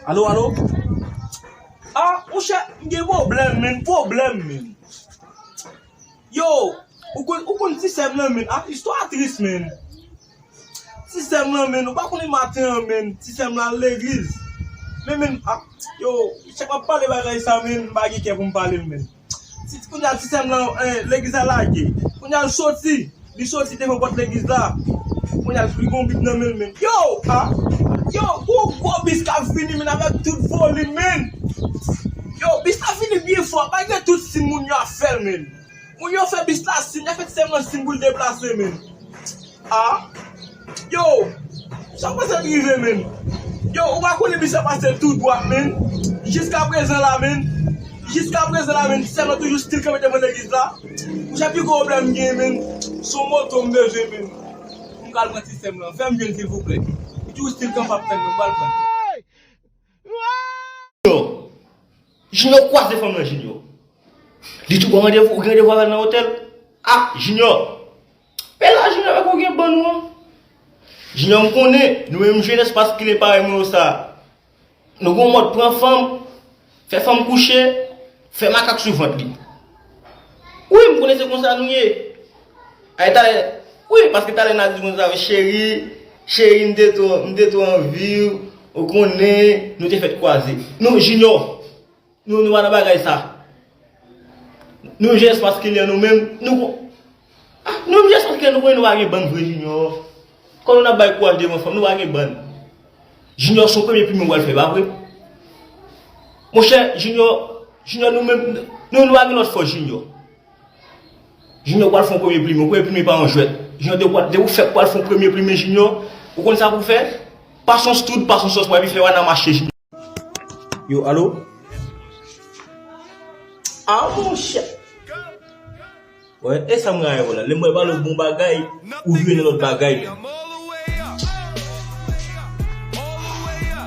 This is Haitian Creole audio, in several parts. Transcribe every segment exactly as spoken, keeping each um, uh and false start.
Alo, alo? Ah, monchè, m gen pwoblèm, men, pwoblèm, men. Yo, ou konn, ou konn ti sè m nan, men. Ah, istwa tris, men. Ti sè m nan, men, ou pa konnen maten an, men. Ti sè m nan al legliz. Men, men, ah, yo, chak m ap pale bagay sa, men, m pa gen kè pou m pale l, men. Ti, kounye a, ti sè m nan, eh, legliz la lage. Kounye a, l soti. Li soti devan pòt legliz la. Kounye a, li gon bib nan men l, men. Yo, ah, yo, gwo, gwo bis k ap vini, men, avèk tout volim, men. Yo, bis la vini byen fò, malgre tout siy moun yo ap fè l, men. Moun yo fè bis la siy, y ap fè ti sè m nan siy pou l deplase, men. Ah, yo, sa w panse k rive, men? Yo, ou pa konnen bis la pase tou dwat, men. Jiska prezan la, men. Jiska prezan la, men, ti sè m nan toujou still kanpe devan legliz la. Ou se pi gwo pwoblèm m genyen, men. Se yon moto m bezwen, men. Pou m ka al pran ti sè m nan. Fè m jwenn, silvouplè. Li toujou still kanpe ap tann mwen, m pral pran. Junior, Junior kwaze fanm nan, Junior. Li tou gon randevou, ou gen randevou avè l nan otèl. Ah, Junior. Men la, Junior, avèk ou gen bann ou an. Junior, m konnen, nou menm jenès maskilen parèy mwen yo sa. Nou gon mòd pran fanm, fè fanm kouche, fè makak sou vant li. Wi, m konnen se konsa nou ye. Ay, talè, wi, paske talè n a di konsa, cheri, cheri, m te twò, m te twò anvi w, ou konnen, nou te fèt kwaze. Non, Junior, nou, nou pa nan bagay sa. Nou jenès maskilen nou menm, nou kon-, ah, nou jenès maskilen nou konnen nou pa gen bann vre, Junior. Kòm nou ap bay kouraj devan fanm, nou pa gen bann. Junior, se yon premye plimen w pral fè, pa vre? Monchè, Junior, Junior, nou menm, nou, nou pa gen lòt fòs, Junior. Junior pral fè yon premye plimen, yon premye plimen pa yon jwèt. Junior, depi w, depi w fèk pral fè yon premye plimen, Junior, ou konn sa pou w fè? Pase yon stud, pase yon sòs, pral vin fè wana mache, Junior. Yo, alo? Ah, monchè! Wè, e sa m rayi avè w la. Lè m wè pale w bon bagay, ou vire nan lòt bagay, men.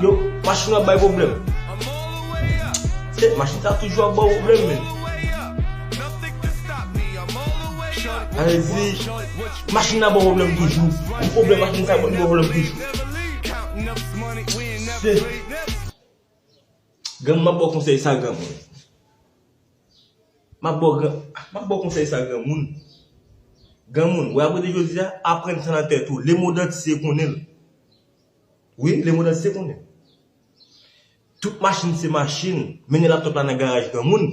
Yo, machin nan ap bay pwoblèm. Se machin sa toujou ap ba w pwoblèm, men. Sa vle di, machin nan ba w pwoblèm toujou. Ou pwoblèm machin sa, li ba w pwoblèm toujou. Se Granmoun, m ap ba w konsèy sa, granmoun. M ap ba w gran-, m ap ba w konsèy sa, granmoun. Granmoun, wè, apre de jodi a, aprann sa nan tèt ou. Lemondantye konnen l. Wi, lemondantye konnen. Tout machin se machin. Mennen laptòp la nan garaj granmoun.